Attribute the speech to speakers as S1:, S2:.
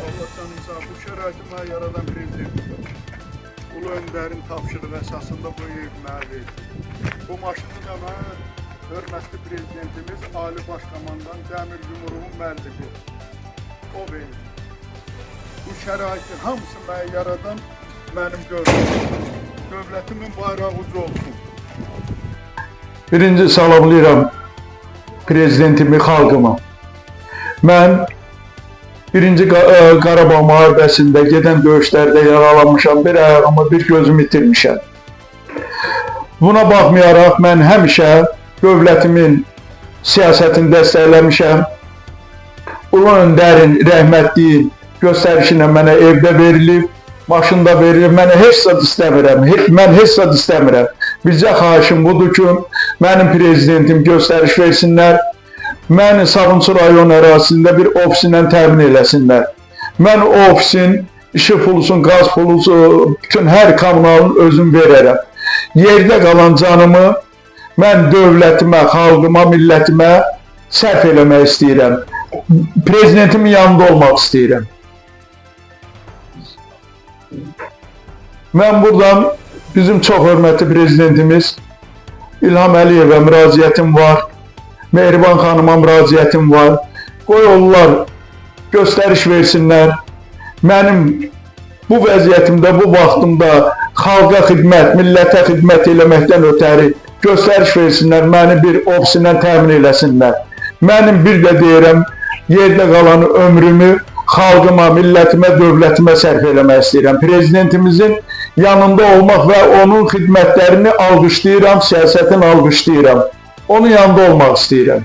S1: Allah canın sağ, bu şəraiti mənə yaradan prezidentimdir. Ulu Öndərin tapşırığı əsasında bu ev mənə verdi. Bu maşını da mənə hörmətli prezidentimiz Ali Baş Komandan Dəmir Yumruğun müəllifi o verdi. Bu şəraitin hamısı mənə yaradan mənim dövlətim. Dövlətimin bayrağı uca olsun.
S2: Birinci salamlayıram prezidentimi, xalqımı. Mən Birinci Qarabağ müharibəsində gedən döyüşlərdə yaralanmışam, bir ayağımı, bir gözümü itirmişəm. Buna baxmayaraq mən həmişə dövlətimin siyasətini dəstəkləmişəm. Ulu Öndərin rəhmətliyin göstərişi ilə mənə evdə verilib, maşında verilib. Mənə heç zad istəmirəm. Mən heç zad istəmirəm. Bircə xahişim budur ki, mənim prezidentim göstəriş versinlər. Məni Sabunçu rayon ərazisində bir ofislə təmin eləsinlər. Mən o ofisin işıq pulusun, qaz pulusu, bütün hər kommunalın özüm verərəm. Yerdə qalan canımı mən dövlətimə, xalqıma, millətimə sərf eləmək istəyirəm. Prezidentimin yanında olmaq istəyirəm. Mən buradan bizim çox hörmətli prezidentimiz İlham Əliyevə müraciətim var. Mehriban xanıma müraciətim var. Qoy onlar göstəriş versinlər. Mənim bu vəziyyətimdə, bu vaxtımda xalqa xidmət, millətə xidmət eləməkdən ötəri göstəriş versinlər, məni bir ofislə təmin eləsinlər. Mənim bir də deyirəm, yerdə qalan ömrümü xalqıma, millətimə, dövlətimə sərf eləmək istəyirəm. Prezidentimizin yanında olmaq və onun xidmətlərini alqışlayıram, siyasətini alqışlayıram. Onun yanında olmaq istəyirəm.